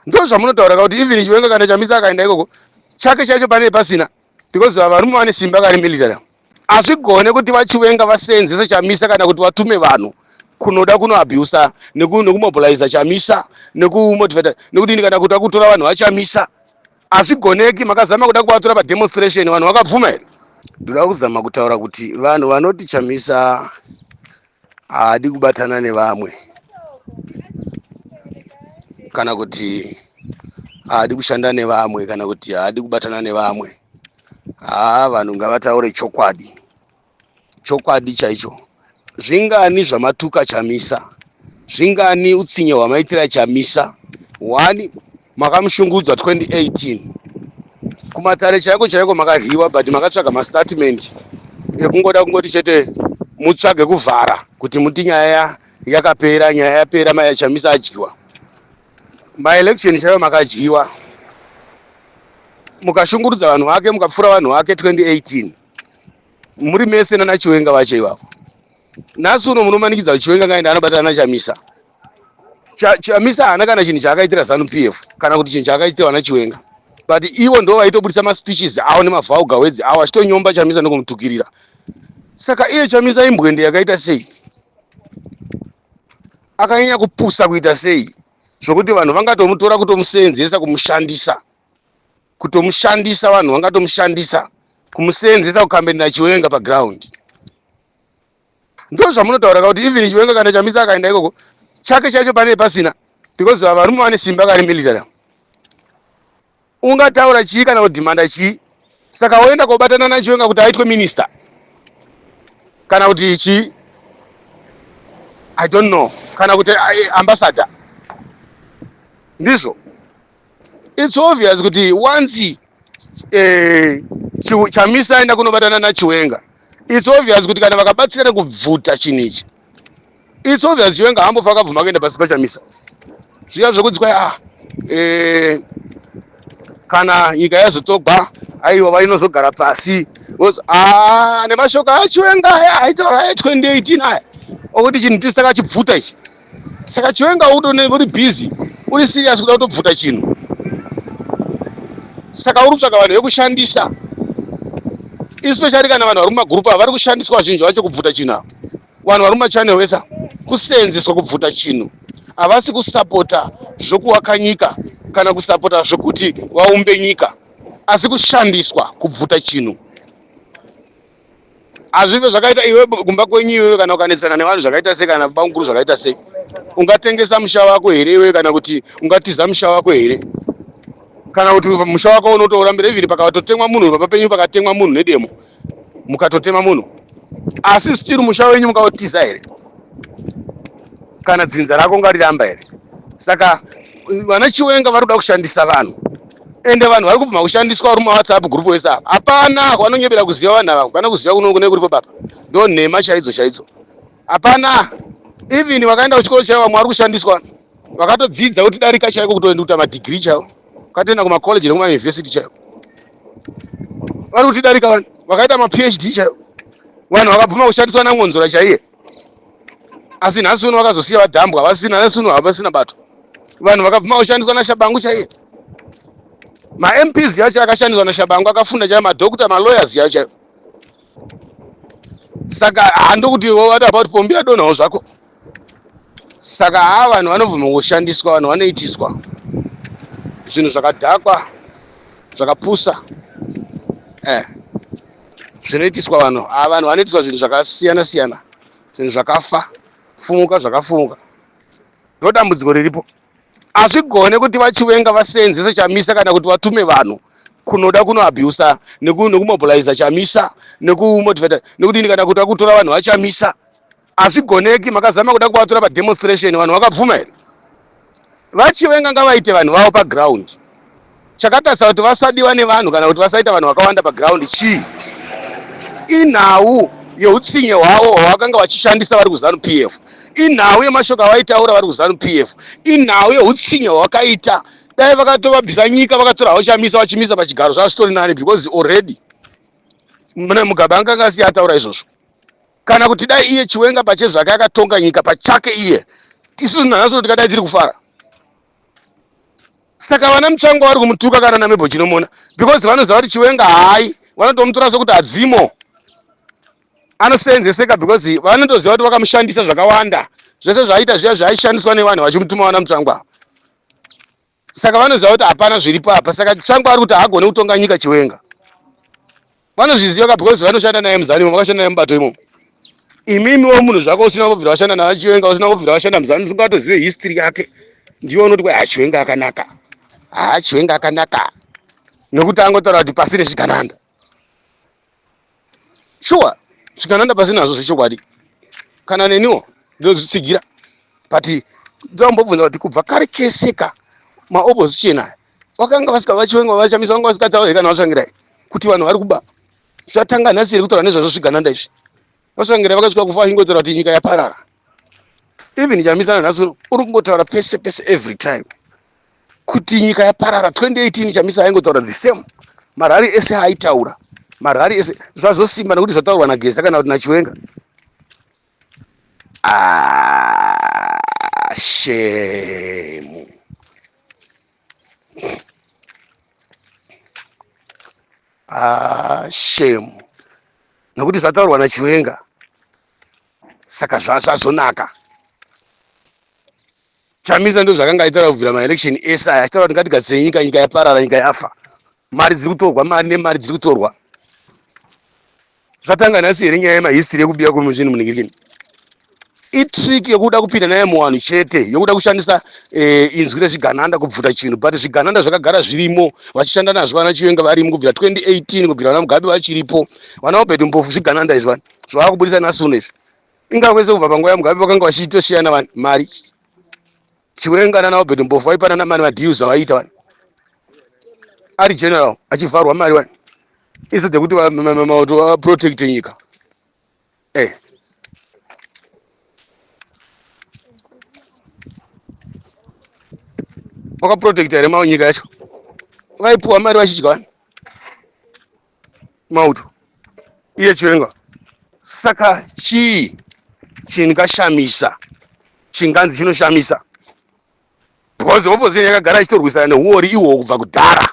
Ndo zvamunotaura kuti even Chiwenga kana Chamisa akaenda ikoko, chake chacho pane pasina, because varume vane simba kari military. Hazvigone kuti vaChiwenga vaseenzese Chamisa kana kuti vatume vanhu kunoda kunoabusa nekumobiliza Chamisa, nekumotivata, nekudini, kana kuti kutora vanhu vaChamisa. Hazvigoneki. Makazama kuda kuvatora pademonstration, vanhu vakabvuma here? Ndoda kuzama kutaura kuti vanhu vanoti Chamisa haadi kubatana nevamwe kana kuti haadi kushanda nevamwe kana kuti haadi kubatana nevamwe, haa, vanhu ngavataure chokwadi, chokwadi chaicho. Zvingani zvamatuka Chamisa? Zvingani utsinye hwamaitira Chamisa? One, makamushungudza 2018 kumatare chaiko chaiko, makaryiwa, but makatsvaga mastatement ekungoda kungoti chete mutsvage kuvhara kuti muti nyaya yakapera. Nyaya yapera, maya Chamisa adyiwa. Maelection chaiyo makadyiwa, mukashungurudza vanhu vake, mukapfura vanhu vake 2018 muri mese nana Chiwenga vacho ivavo. Nhasi uno munomanikidza Chiwenga ngaende anobatana naChamisa. Chamisa haana kana chinhu chaakaitira ZANU PF kana kuti chinhu chaakaitirwa naChiwenga, but ivo ndo vaitobudisa maspeeches avo nemavulgar words avo achitonyomba Chamisa nekumutukirira. Saka iye Chamisa imbwende yakaita sei? Akanyanya kupusa kuita sei zvokuti vanhu vangatomutora kutomuseenzesa, kumushandisa, kutomushandisa? Vanhu vangatomushandisa kumuseenzesa kukambenera Chiwenga paground. Ndo zvamunotaura kuti even Chiwenga kana Chamisa akaenda ikoko, chake chacho pane pasina, because varume vane simba kari military. Ungataura chii kana kudhimanda chii? Saka woenda kobatana naChiwenga kuti aitwe minister kana kuti chii? I don't know, kana kuti ambassador. Ndizvo, it's obvious kuti once Chamisa aenda kunobatana naChiwenga, it's obvious kuti kana vakabatsirana kubvuta chinhu ichi, it's obvious Chiwenga haambofa akabvuma kuenda pasi paChamisa. Zviya zvokunzi kwai kana nyika yazotogwa, aiwa, vainozogara pasi. Ah, nemashoko aChiwenga aya aitaura aya 2018 aya okuti chinhu tisi takachibvuta ichi. Saka Chiwenga uri busy, uri serious kuda kutobvuta chinhu. Saka uri kutsvaga vanhu vekushandisa, especially kana vanhu vari mumagurupu ava vari kushandiswa vazhinji vacho kubvuta chinhu. Ava vanhu vari mumachannel esa kusenzeswa kubvuta chinhu, havasi kusapota zvokuwaka nyika kana kusapota zvokuti vaumbe nyika, asi kushandiswa kubvuta chinhu. Hazvive zvakaita iwe kumba kwenyu iwewe kana ukanetsana nevanhu zvakaita sei, kana bamukuru zvakaita sei, ungatengesa musha wako here iwewe, kana kuti ungatiza musha wako here, kana kuti musha wako unotourambira even pakatotemwa munhu pamba penyu, pakatemwa munhu nedemo, mukatotema munhu, asi still musha wenyu mungautiza here, kana dzinza rako ungariramba here? Saka vana Chiwenga vari kuda kushandisa vanhu, ende vanhu vari kubvuma kushandiswa vari mumaWhatsApp group wese apa. Hapana vanonyebera kuziva vanhu ava, kana kuziva kune kuripo papa ndo nhema chaidzo chaidzo. Hapana, even vakaenda kuchikoro chaivo, vamwe vari kushandiswa vakatodzidza kuti darika chaiko, kutoenda kuita madegree chaivo, vakatoenda kumacollege nekumauniversity chaivo, vari kutidarika. Vanhu vakaita maPhD chaivo, vanhu vakabvuma kushandiswa naMwonzora chaiye, asi nhasi uno vakazosiya vadhambwa vasina, nhasi uno havasina bato. Vanhu vakabvuma kushandiswa naShabangu chaiye, maMPs yacho akashandiswa naShabangu, akafunda chaiyo, madoctor, malawyers chaiyo chaiyo. Saka handokuti what about pombi yadonhawo zvako? Saka haa, vanhu vanobvuma kushandiswa, vanhu vanoitiswa zvinhu zvakadhakwa, zvakapusa, zvinoitiswa vanhu. Ha, vanhu vanoitiswa zvinhu zvakasiyana siyana, zvinhu zvakafa fumuka, zvakafumuka. Ndo dambudziko riripo. Hazvigone kuti vaChiwenga vaseenzese Chamisa kana kuti vatume vanhu kunoda kunoabusa nekumobiliza Chamisa, nekumotivata, nekudini, kana kuti kutora vanhu vaChamisa. Hazvigoneki. Makazama kuda kuvatora pademonstration, vanhu vakabvuma here? VaChiwenga ngavaite vanhu vavo paground. Chakatarisa kuti vasadiwa nevanhu kana kuti vasaita vanhu vakawanda paground chii? Inhau yeutsinye hwavo hwavakanga vachishandisa vari kuZANU PF, inhau yemashoko avaitaura vari kuZANU PF, inhau yeutsinye hwavakaita. Dai vakatovabvisa nyika, vakatora havo Chamisa, vachimisa pachigaro, zvava zvitori nani, because already Mugabe anga asiya ataura izvozvo. Kana kuti dai iye Chiwenga pachezvake akatonga nyika pachake iye, isusu nanhasi tikadai tiri kufara. Saka vana Mutsvangwa vari kumutuka kana naMebo Chinomona because vanoziva kuti Chiwenga hayi, vanotomutora sekuti hadzimo, anoseenzeseka because vanotoziva kuti vakamushandisa zvakawanda. Zvese zvaaita zviya zvaishandiswa nevanhu vachimutuma vana Mutsvangwa. Saka vanoziva kuti hapana zviripo apa. Saka Tsvangwa ari kuti haagone kutonga nyika Chiwenga. Vanozviziva ka because vanoshanda naye muzanu imomo, vakashanda naye mubato imomo. Imimiwo munhu zvako usina kubvira washanda naVaChiwenga, usina kubvira washanda muzanu, usingatozive history yake, ndiwe unoti kwai haChiwenga akanaka, haChiwenga akanaka, nekuti angotaura kuti pasi nezvigananda. Sure, zvigananda pasi nazvo zvechokwadi, kana neniwo ndinozvitsigira, but ndinombobvunza kuti kubva kare kese ka maopposition aya vakanga vasika vachiwenga vachamisa vanga vasikataure kana vatsvangirai kuti vanhu vari kuba. Zvatanga nhasi here kutaura nezvazvo zvigananda izvi? Vatsvangirai vakasvika kufa vachingotaura kuti nyika yaparara. Even Chamisa nhasi uri kungotaura pese pese every time kuti nyika yaparara. 2018 Chamisa aingotaura the same, marari ese aitaura, marari ese. Zvazosimba nekuti zvataurwa naGeza kana kuti naChiwenga. Ah, shame. Ah, shame. Nekuti zvataurwa naChiwenga saka zvazonaka. Chamisa ndo zvakanga aitaura kubvira maelection ese aya, achitaura kuti ngatigadzise nyika, nyika yaparara, nyika yafa, mari dziri kutorwa, mari nemari dziri kutorwa. Zvatanga nhasi here nyaya yemahistory yekubiwa kwemuzvinhu munhingirikini? Itrick yekuda kupinda naye muwanhu chete, yokuda kushandisa inzwi rezvigananda kubvuta chinhu, but zvigananda zvakagara zvirimo, vachishanda nazvo vana Chiwenga varimo kubvira 2018, kubvira vana Mugabe vachiripo, vana Obert Mpofu, zvigananda izvi vana zvava kubudisa nhasi uno izvi. Inga kwese kubva panguva yaMugabe vakanga vachitoshiyana vanhu mari. Chiwenga nana Obert Mpofu vaipanana mari, madeals avaiita vanhu ari general achivharwa mari vanhu instead yekuti mauto vaprotecte nyika. Wakaprotecta here mao nyika yacho? Vaipuwa mari vachidya vanhu mauto iye Chiwenga. Saka chii chingashamisa, chinganzi chinoshamisa? Because opposition yakagara ichitorwisana nehuori ihwohwo kubva kudhara,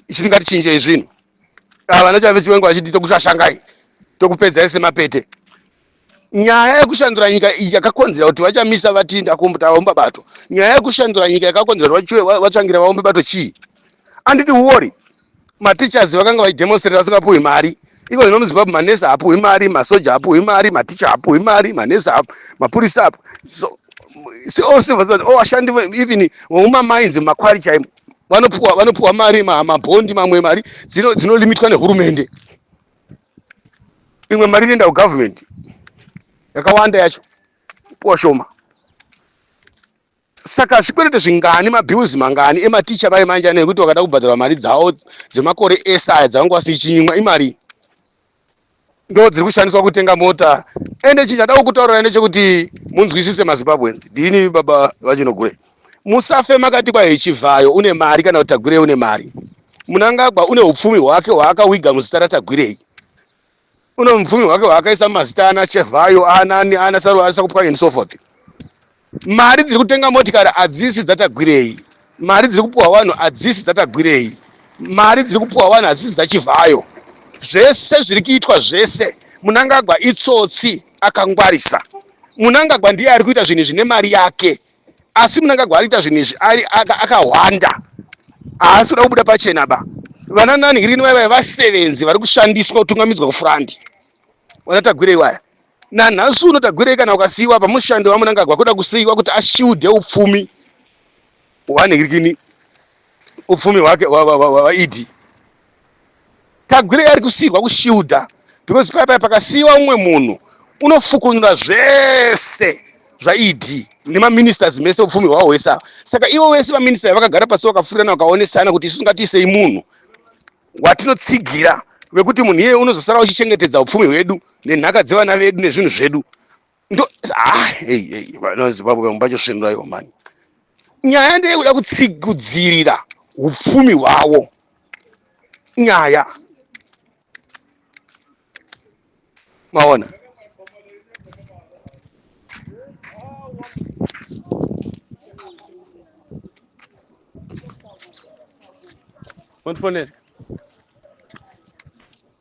ichiti ngatichinjei zvinhu. Ava vana chave Chiwenga vachiti tokushashangai, tokupedzai semapete. Nyaya yekushandura nyika iyi yakakonzera kuti vaChamisa vati ndakumba bato. Nyaya yekushandura nyika yakakonzera kuti vaTsvangira vaumbe bato chii? Anditi huori? Mateachers vakanga vachidemonstrate vasingapuhwi mari. Iko zvino muZimbabwe manesi haapuhwi mari, masoja haapuhwi mari, maticha haapuhwi mari, manesi, mapurisa apo. So, so all civil servants, all vashandi, even vemumamines, mumakwari chaimo, vanopuwa mari, mabhondi, mamwe mari dzinolimitwa nehurumende. Imwe mari inoenda kugovernment yakawanda yacho puwa shoma. Saka zvikwereti zvingani, mabills mangani ematicha vai manje ane ekuti vakada kubhadharwa mari dzavo dzemakore ese aya dzavanga vasichinyimwa, imari ndo dziri kushandiswa kutenga mota. Ende chinhu chada kukutaurirai ndechekuti munzwisise maZimbabweans, ndini baba vaChinogure, musafe makati kwai Chivhayo une mari kana kuti Tagwirei une mari. Mnangagwa une upfumi hwake hwaakawiga muzita raTagwirei, une upfumi hwake hwaakaisa mumazita ana Chivhayo, anani, ana Saru, ana and so forth. Mari dziri kutenga motikari hadzisi dzaTagwirei, mari dziri kupuhwa vanhu hadzisi dzaTagwirei, mari dziri kupuhwa vanhu hadzisi dzaChivhayo. Zvese zviri kuitwa zvese, Mnangagwa itsotsi akangwarisa. Mnangagwa ndiye ari kuita zvinhu izvi nemari yake, asi Mnangagwa ari kuita zvinhu izvi ari akahwanda, haasi kuda kubuda pachena ba. Vana nani hirini vai vai vasevenzi vari kushandiswa kutungamidzwa kufront vana Tagwirei vaya. Nanhasi uno Tagwirei kana ukasiyiwa pamushandi waMnangagwa kuda kusiyiwa kuti ashiude upfumi hwanhirikini, upfumi hwake hwaED. Tagwirei ari kusiyirwa kushiuda because paya paya pakasiyiwa umwe munhu unofukunura zvese zvaED nemaministers mese, upfumi hwavo hwese ava. Saka ivo vese vaminister vakagara pasi vakafurirana vakaonesana kuti isusu ngatiisei munhu watinotsigira wekuti munhu iyeye unozosara uchichengetedza upfumi hwedu nenhaka dzevana vedu nezvinhu zvedu. Ndo hey, hey, vana Zimbabwe vamwe vachosvinuraiwo mani. Nyaya ndeyekuda kudzirira upfumi hwavo. Nyaya maona Mondifonera.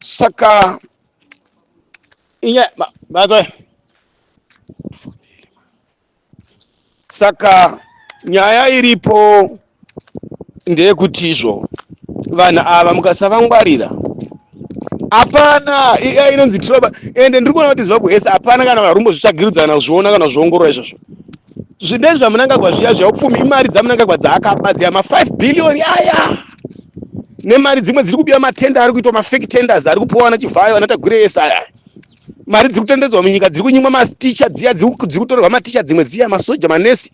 Saka inya ma Saka nyaya iripo ndeyekuti izvo vanhu ava mukasavangwarira hapana iya inonzi troba. Ende ndiri kuona kuti Zimbabwe yese hapana kana vanhu varumbozvitsvagiridza kana kuzviona kana kuzviongorora izvozvo. NdezvaMunangagwa zviya zviya upfumi, imari dzaMunangagwa dzaakaba dziya, ma5 billion aya nemari dzimwe dziri kubiwa, matenda ari kuitwa, mafake tenders ari kupiwa vana Chivhayo, vana Tagwirei ese aya, mari dziri kutendedzwa munyika, dziri kunyimwa maticha dziya, dziri kutorerwa maticha dzimwe dziya, masoja, manesi,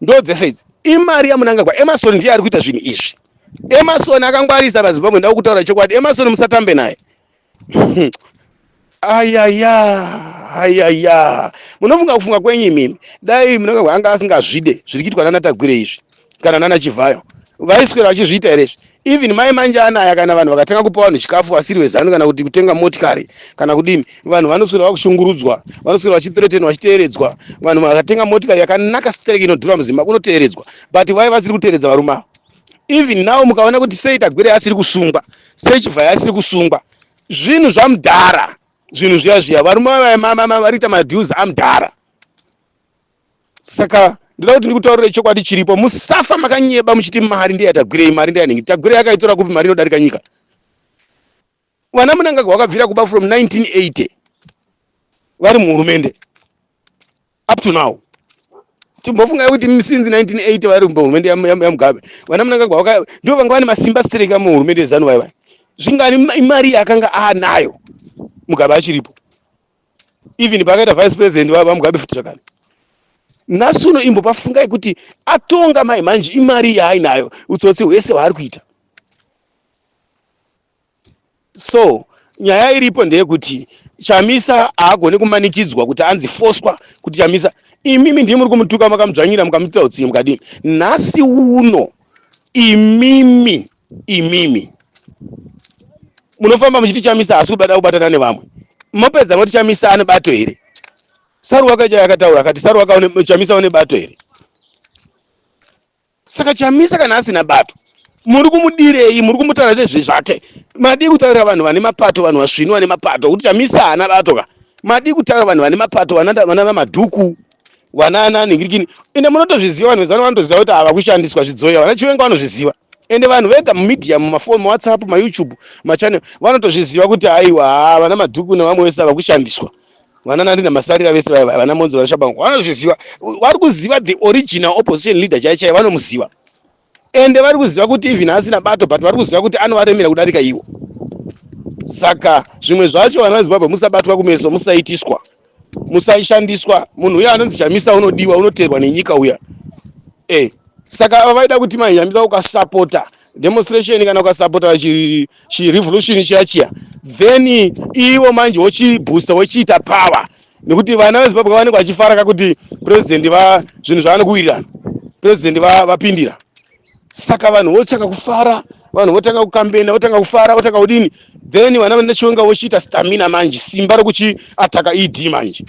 ndo dzese idzi imari yaMunangagwa. Emerson ndiye ari kuita zvinhu izvi. Emerson akangwarisa paZimbabwe, ndau kutaura chokwadi. Emerson musatambe naye. Ayaya, ayaya, munofunga kufunga kwenyu imimi. Dai Munangagwa anga asingazvide zviri kuitwa nana Tagwirei izvi kana nana Chivhayo, vaiswera vachizviita here izvi? Even mai manje anaya, kana vanhu vakatanga kupa vanhu chikafu vasiri veZanu, kana kuti kutenga motikari kana kudini, vanhu vanoswera vakushungurudzwa, vanoswera vachithreatenwa, vachiteeredzwa. Vanhu vakatenga motikari yakanaka stereki inodhura muZimbabwe unoteeredzwa, but vai vasiri kuteeredza varume ava. Even now mukaona kuti sei Tagwirei asiri kusungwa, sei Chivhayo asiri kusungwa, zvinhu zvamudhara, zvinhu zviya zviya, varume vaya variita madeals amudhara. Saka ndoda kuti ndikutaurire chokwadi chiripo. Musafa makanyeba muchiti mari ndeyaTagwirei, mari ndeyanhingi. Tagwirei akaitora kupi mari inodarika nyika? Vana Munangagwa vakabvira kuba from 1980 vari muhurumende up to now. Timbofungai kuti since 1980 vari muhurumende yaMugabe, vana Munangagwa ndo vanga vane masimba stereka muhurumende yeZanu. Vaiva zvingani imari yaakanga aanayo Mugabe achiripo? Even paakaita vice president vaMugabe futi zvakare. Nhasi uno imbopafungai kuti atonga mai manje, imari yaainayo, utsotsi hwese hwaari kuita. So nyaya iripo ndeyekuti Chamisa haagoni kumanikidzwa kuti anzi foswa kuti Chamisa. Imimi ndii muri kumutuka, makamudzvanyira, mukamuitira utsinye, mukadini. Nhasi uno imimi munofamba muchiti Chamisa haasi kubada kubatana nevamwe, mopedza moti Chamisa ane bato here? Saruwaka chai akataura akati Saruwaka, Chamisa une bato here? Saka Chamisa kana asina bato, muri kumudirei? Muri kumutaura nezvezvake. Madii kutaurira vanhu vane mapato, vanhu vasvinu vane mapato, kuti Chamisa haana bato ka? Madii kutaura vanhu vane mapato, vanana Madhuku, vanana ningirikini? Ende munotozviziva, vanhu veZanu vanotoziva kuti hava kushandiswa zvidzoya. Vana Chiwenga vanozviziva. Ende vanhu vega mumedia, mumafoni, maWhatsApp, maYouTube, machannel, vanotozviziva kuti aiwa, ha, vana Madhuku nevamwe vese ava kushandiswa, vana Nandina Masarira vese vaya, vana Monzora Shabangu vanozviziva. Vari kuziva the original opposition leader chai chai, vanomuziva. Ende vari kuziva kuti even asina bato, but vari kuziva kuti anovaremera kudarika iwo. Saka zvimwe zvacho, vana veZimbabwe, musabatwa kumeso, musaitiswa, musaishandiswa. Munhu uya anonzi Chamisa unodiwa, unoteerwa nenyika uya. Saka ava vaida kuti mai Chamisa ukasapota demonstration kana ukasapota chirevolution chiya chiya, then ivo manje wochiboosta, wochiita power, nekuti vana veZimbabwe vanenge vachifara kakuti president va zvinhu zvaanokuwirirana, president vapindira. Saka vanhu votanga kufara, vanhu votanga kukambena, votanga kufara, votanga kudini. Then vana vanaChiwenga vochiita stamina manje, simba rekuchiataka ED manje,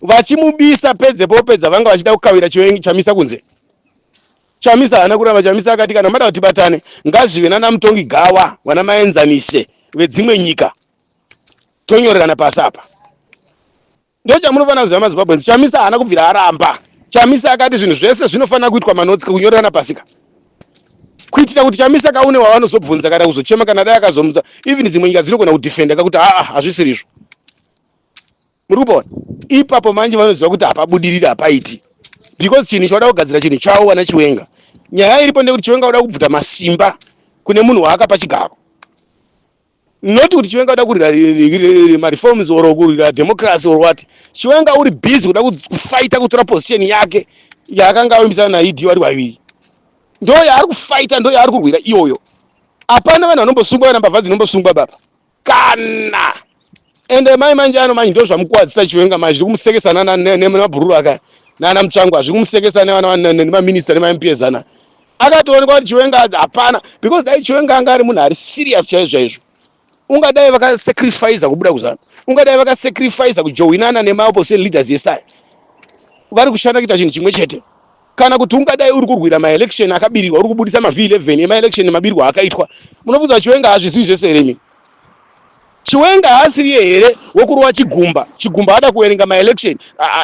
vachimubisa. Pedzepo pedza vanga vachida kukawira Chamisa kunze. Chamisa haana kuramba. Chamisa akati kana mada kuti tibatane, ngazvive nana mutongi gawa, vana maenzanise vedzimwe nyika, tonyorerana pasi apa. Ndo chamunofanira kuziva maZimbabweans. Chamisa haana kubvira aramba. Chamisa akati zvinhu zvese zvinofanira kuitwa manotsi, kunyorerana pasika, kuitira kuti Chamisa kaune wavanozobvunza kana kuzochema kana dai akazomutsa. Even dzimwe nyika dzinogona kudefenda kakuti aa, hazvisiri izvo. Muri kupona ipapo manje, vanoziva kuti hapabudiriri, hapaiti, because chinhu chauda kugadzira chinhu chavo vana Chiwenga. Nyaya iripo ndekuti Chiwenga uda kubvuta masimba kune munhu waakapa chigaro, not kuti Chiwenga uda kurwira mareforms or kurwira democracy or what. Chiwenga uri busy kuda kufighta kutora position yake yaakanga avimbisana naED vari vaviri. Ndo yaari kufighta, ndo yaari kurwira iyoyo. Hapana vanhu vanombosungwa kana mbavha dzinombosungwa baba kana. Ende mai manje ano manje ndo zvamukuwadzisa Chiwenga manje, zviri kumusekesa nemabhururu aka nana Mutsvangwa, zviri kumusekesa nemaminista nemaMPs ana. Akatoonekwa kuti Chiwenga hapana, because dai Chiwenga anga ari munhu ari serious chaizvo chaizvo, ungadai vakasacrifica kubuda kuZanu, ungadai vakasacrifica kujoinana nemaopposition leaders yesaya vari kushanda kuita chinhu chimwe chete. Kana kuti ungadai uri kurwira maelection akabirirwa, uri kubudisa maV11 emaelection mabirwa akaitwa. Munobvunza Chiwenga haazvizivi zvese here imi? Chiwenga haasiriye here wekurova Chigumba? Chigumba ada kuverenga maelection.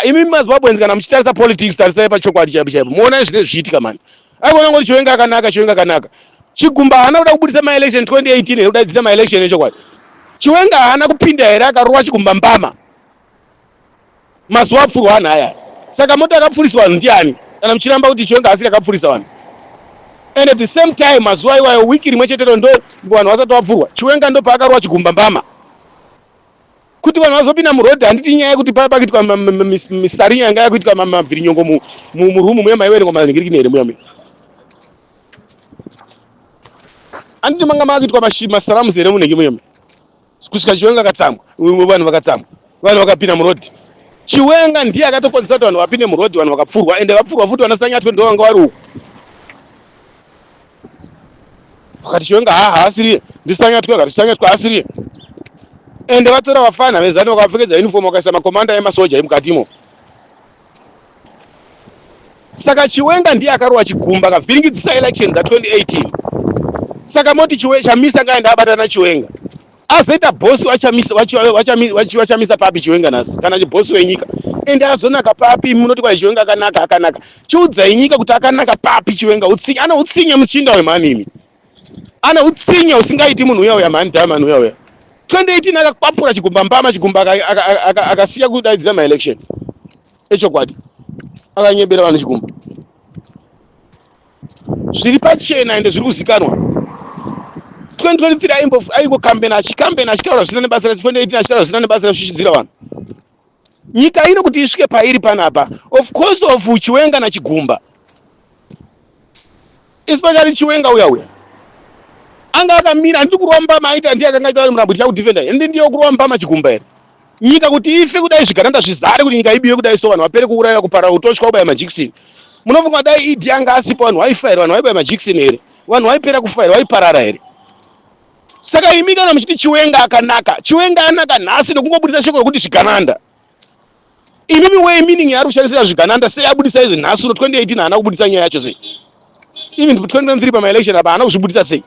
Imi maZimbabweans kana muchitarisa politics tarisai pachokwadi chaipo chaipo. Muona zvinenge zvichiitika mani. Aikona ngoti Chiwenga akanaka, Chiwenga akanaka. Chigumba haana kuda kubudisa maelection 2018 here kudaidzira maelection echokwadi. Chiwenga haana kupinda here akarova Chigumba mbama. Mazuva apfurwa anhu aya. Saka moti akapfuriswa vanhu ndiani? Kana muchiramba kuti Chiwenga asiri akapfurisa vanhu. And at the same time mazuva iwayo wiki rimwe chetero ndo vanhu vasati vapfurwa. Chiwenga ndo paakarova Chigumba mbama. Kuti vanhu vazopinda muroad handiti nyaya yekuti paya pakuitwa misarinya yanga yakuitwa mabvirinyongo murumu muya maiverengwa manhingirikini here muya muya. Handiti manga makuitwa masaramusi here munhingi muya muya. Kusvika Chiwenga akatsamwa, vanhu vakatsamwa, vanhu vakapinda muroad. Chiwenga ndiye akatokonzesa kuti vanhu vapinde muroad, vanhu vakapfurwa, ende vapfurwa futi vana Sanyatwe ndo vanga vari uku. Vakati Chiwenga ha haasiriye, ndiSanyatwe, vakati Sanyatwe haasiriye. Ende vatora vafana veZanu vakavapfekedza uniform vakaisa makomanda emasoja emukatimo. Saka Chiwenga ndiye akarova Chigumba akavhiringidzisa election dza 2018. Saka moti Chiwe, Chamisa ngaende abatana Chiwenga. Azoita boss waChamisa waChamisa papi Chiwenga nhasi kana boss wenyika. Ende azonaka papi munoti kwai Chiwenga akanaka akanaka. Chiudzai nyika kuti akanaka papi Chiwenga utsinye ana utsinye muchinda wemhani imi. Ana utsinye usingaiti munhu uya uya mhani diamond uya uya. 2018 akakwapura Chigumba mbama Chigumba akasiya kudaidzira maelection. Echokwadi akanyebera vanhu Chigumba. Zviri pachena ende zviri kuzikanwa. 2023 aingokambena achikambena achitaura zvisina nebasa rese 2018 achitaura zvisina nebasa rekushishidzira vanhu. Nyika ino kuti isvike pairi panapa of course of Chiwenga naChigumba. Especially Chiwenga uya uya. Anga akamira handiti kurova mbama aita ndiye akanga aita murambo tichakudefenda ende ndiye kurova mbama Chigumba here. Nyika kuti ife kudai zvigananda zvizare kuti nyika ibiwe kudai so vanhu vapere kuuraiwa kuparara kutoshwa kubaya majikisini. Munofunga dai ED anga asipo vanhu vaifa here vanhu vaibaya majikisini here vanhu vaipera kufa here vaiparara here. Saka imi kana muchiti Chiwenga akanaka, Chiwenga anaka nhasi nokungobudisa shoko rokuti zvigananda. Imimi way meaning yaari kushandisira zvigananda sei abudisa izvi nhasi uno 2018 haana kubudisa nyaya yacho sei? Even 2023 pama election apa haana kuzvibudisa sei?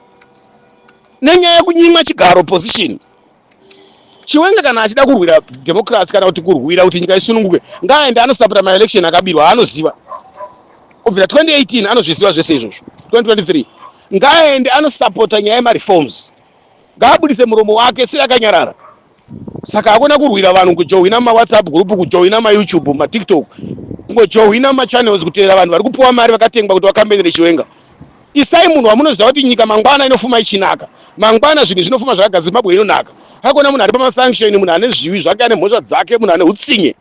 Nenyaya yekunyimwa chigaro position. Chiwenga kana achida kurwira democracy kana kuti kurwira kuti nyika isununguke ngaaende anosapota maelection akabirwa anoziva kubvira 2018 anozviziva zvese izvozvo 2023 ngaaende anosapota nyaya yemareforms ngaabudise muromo wake sei akanyarara saka hakuna kurwira vanhu kujohwina mawhatsapp group kujohwina mayoutube matiktok kungojohwina machannels kuteera vanhu vari kupiwa mari vakatengwa kuti vakambenere Chiwenga. Isai munhu wamunoziva kuti nyika mangwana inofuma ichinaka. Mangwana zvinhu zvinofuma zvakagadzirwa Zimbabwe inonaka. Hakuna munhu ari pamasanction, munhu ane zvivi zvake, ane mhosva dzake, munhu ane utsinye.